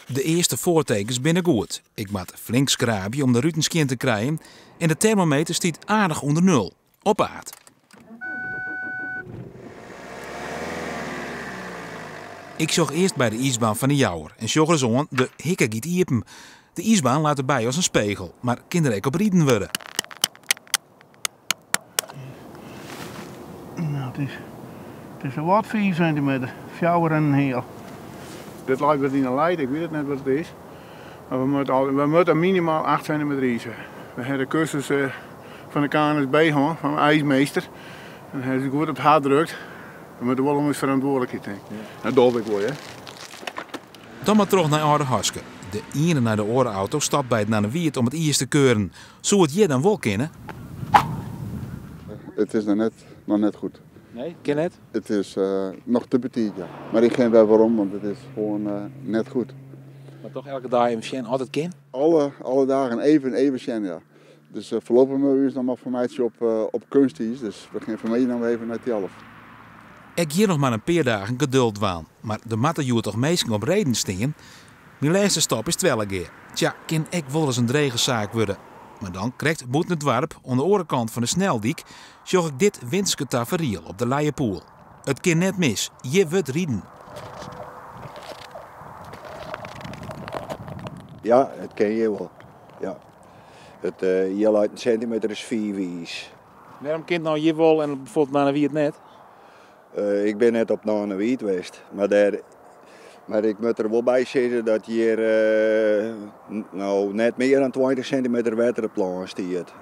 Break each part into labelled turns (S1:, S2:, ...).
S1: De earste foartekens binne goed. Ik moat flink skraabje om de ruten skjin te krijen en de termometer stiet aardich ûnder nul. Op paad. Ik sjoch earst by de iisbaan fan de Jouwer en sjoch ris oan, de hikke giet iepen. De iisbaan leit derby as in spegel, mar kin der ek op riden wurde.
S2: Nou, it is sawat 5 sintimeter, fjouwer en in heal. Dit leit wat yn de leit, ik wit it net wat it is. Mar we moatte minimaal 8 sintimeter iis ha. We ha de kursus fan de KNSB hân, fan de ijsmeester. En hy is goed op it hart drukt. We moatte wol om ús ferantwurdlikheid tinke. Dat doch ik wol, hear.
S1: Dan mar troch nei Aldehaske. De iene nei de oare auto stapt by it Nannewiid om it iis te keuren. Soe it hjir dan wol kinne?
S3: It is noch net goed.
S1: Nee, kin net?
S3: It is noch te betiid, ja. Mar ik gean wer werom, want it is gewoan net goed.
S1: Mar toch elke dei even sjen oft it kin?
S3: Alle dagen even sjen, ja. Dus foarlopich moatte we ús noch mar fermeitsje op keunstiis. Dus we gean fanmiddei noch even nei Thialf.
S1: Ek hjir noch mar in pear dagen geduld dwaan. Mar der moatte hjoed toch minsken op redens stean? Myn lêste stop is Twellegea. Tsja, kin ek wolris in drege saak wurde. Mar dan, krekt bûten it doarp, oan de oare kant fan de sneldyk, sjoch ik dit winterske taferiel op de Leiepoel. It kin net mis, hjir wurdt riden.
S4: Ja, it kin hjir wol. Ja. It hjir leit in sintimeter as 5 iis.
S1: Wêrom kin it no hjir wol en bijvoorbeeld Nannewiid net?
S4: Ik bin net op Nannewiid west, mar ik moat der wol by sizze dat hjir no net mear dan 20 sintimeter wetter op it lân stiet.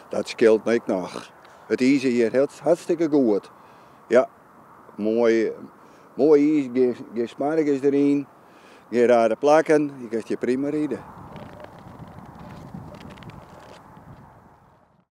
S4: Dat skeelt ek noch. It iis is hjir hartstikke goed. Ja, moai, moai iis, gjin smoargens deryn, gjin rare plakken. Je kinst hjir prima ride.